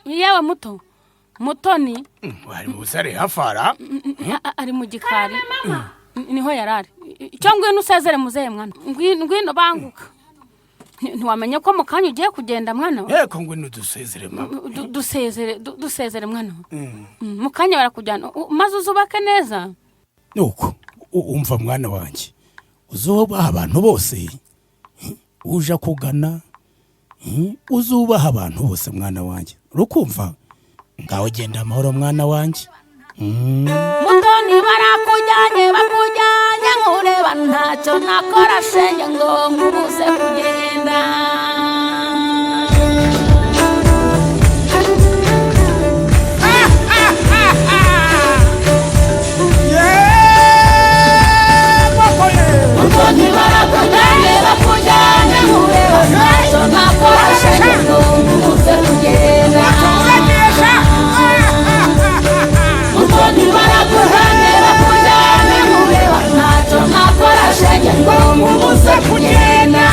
Yewe muto, Mutoni. Ari mu busare hafara. Ari mu gikari niho yari ari. Icyo ngwino usezere muzehe mwana, ngwino, ngwino banguka. Ntiwamenye ko mu kanya ugiye kugenda, mwana we? Yego, ngwino dusezere mama. Dusezere, dusezere mwana we. Mu kanya barakujyana, maze uzubake neza. Nuko umva mwana wanjye, uzubaha abantu bose uja kugana, uzubaha abantu bose mwana wanjye, urukumva? Ngaho genda amahoro mwana wanjye. Mutoni, barakujyanye, bakujyanye nkureba, ntacyo nakora shenge ngo nkubuze kugenda. Mutoni, barakujyanye, bakujyanye nkureba, ntacyo nakora shenge ngo nkubuze kugenda. Mutoni, barakujyanye, bakujyanye nkureba, ntacyo nakora shenge ngo nkubuze kugenda.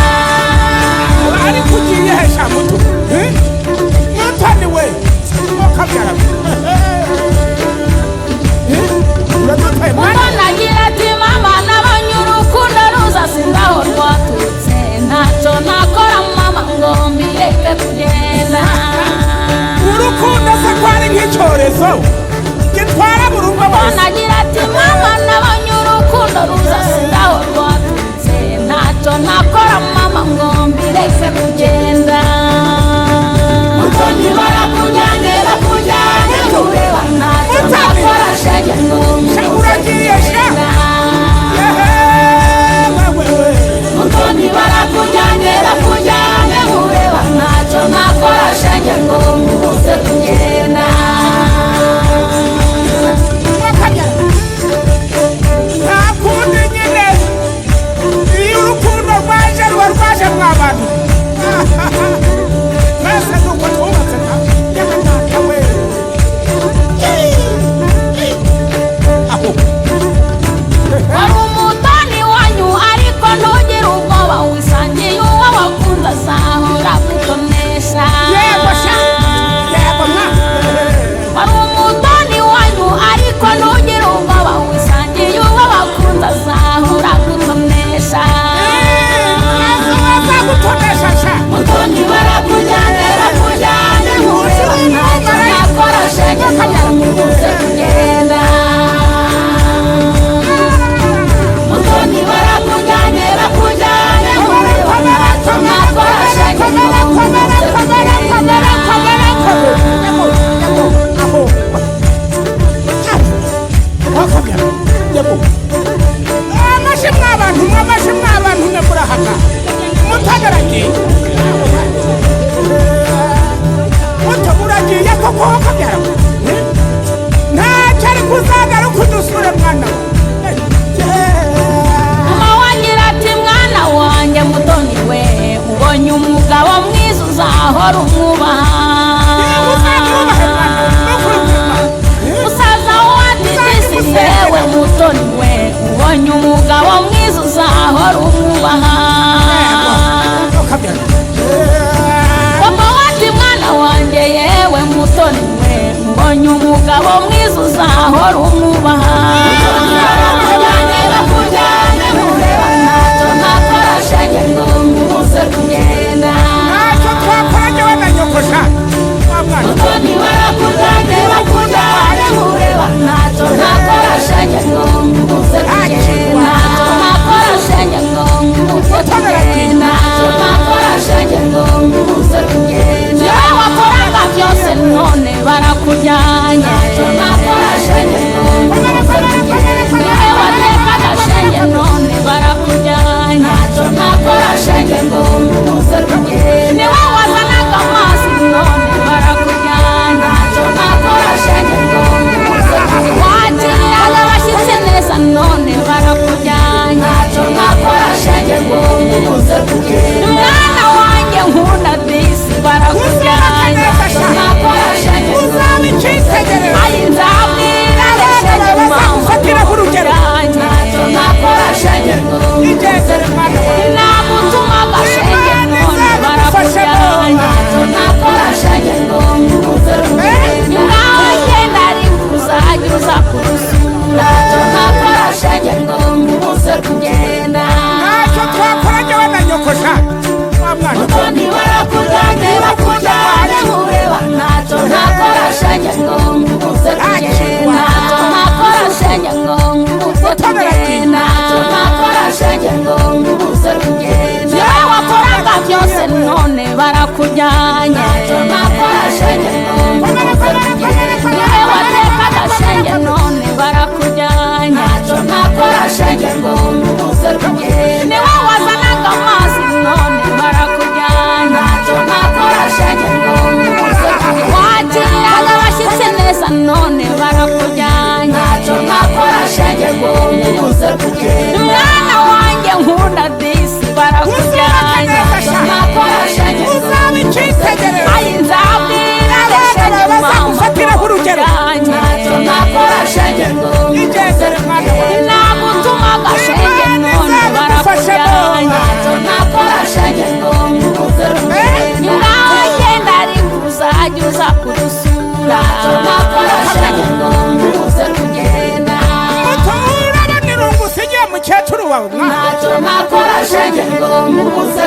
Ariko ugiye hesha muto? Mutoni we, ukabyara uradutaye mwana. Mutoni agira ati: "Mama, nabonye urukundo ruza sindaho rwaturutse, ntacyo nakora mama ngo mbireke kugenda." Urukundo se ko ari nk'icyorezo gitwara buri umwe Mutoni wese? agira ati: "Mama, nabonye urukundo ruza sindaho rwaturutse, ntacyo nakora mama ngo mbireke kugenda." Mutoni, barakujyanye, bakujyanye nkureba, ntacyo nakora shenge ngo mbuze Uragiye sha. kugenda. Yehe, wewe. Mutoni, barakujyanye, bakujyanye nkureba, ntacyo nakora shenge ngo mbuze kugenda. Nta kundi nyine, iyo urukundo rwaje ruba rwaje mwa bantu. Twese ni uko twubatse yewe data we. Aho. Wari umutoni wanyu, ariko ntugire ubwoba, wisangiye uwo wakunze azahora gutonesha. Yego sha, yego mwa. Wari umutoni wanyu, ariko ntugire ubwoba, wisangiye uwo wakunze azahora gutonesha. Azagutonesha sha. Mutoni, barakujyanye, bakujyanye nkureba, ntacyo nakora shenge ngo mbuze kugenda. Mutoni, barakujyanye, bakujyanye nkureba, ntacyo nakora shenge ngo mbuze kugenda. Yego, yego, aho. Wakabyara, yego. Amashyi mwabantu mwe, amashyi mwabantu mwe, murahaka. Mutagaragiye muto, uragiye koko wakabyara, ntacyo ariko uzagaruka udusure mwana we. Mama wagira ati: "Mwana wanjye Mutoni we, ubonye umugabo mwiza uzahora umwubaha." Uzamwubahe mwana, nukuri kw'Imana. Musaza wa disi: "Yewe Mutoni we, ubonye umugabo mwiza uzahora umwubaha." Wakabyara. Papa wati: "Mwana wanjye, yewe Mutoni we, ubonye umugabo mwiza uzahora umwubaha." Barakujyanye, bakujyanye nkureba, ntacyo nakora shenge ngo mbuze kugenda. Ntacyo twakora njyewe na nyoko sha wa mwana. Mutoni, barakujyanye, bakujyanye nkureba, ntacyo nakora shenge ngo mbuze kugenda. Ntacyo nakora shenge ngo mbuze kugenda. Ntacyo nakora shenge ngo mbuze kugenda. Yewe wakoraga byose none barakujyanye. Ntacyo nakora shenge ngo mbuze kugenda. Yewe watekaga shenge none barakujyanye. Ntacyo nakora shenge ngo mbuze kugenda. Niwe wazanaga amazi none barakujyanye. Ntacyo nakora shenge ngo mbuze kugenda. Wakiraga abashyitsi neza none barakujyanye. Ntacyo nakora shenge ngo mbuze kugenda. Mwana wanjye nkunda disi, barakujyanye. Ntacyo nakora shenge ngo Uzaba icyitegererezo. wawe mwana. Ntacyo nakora shenge ngo mubuze.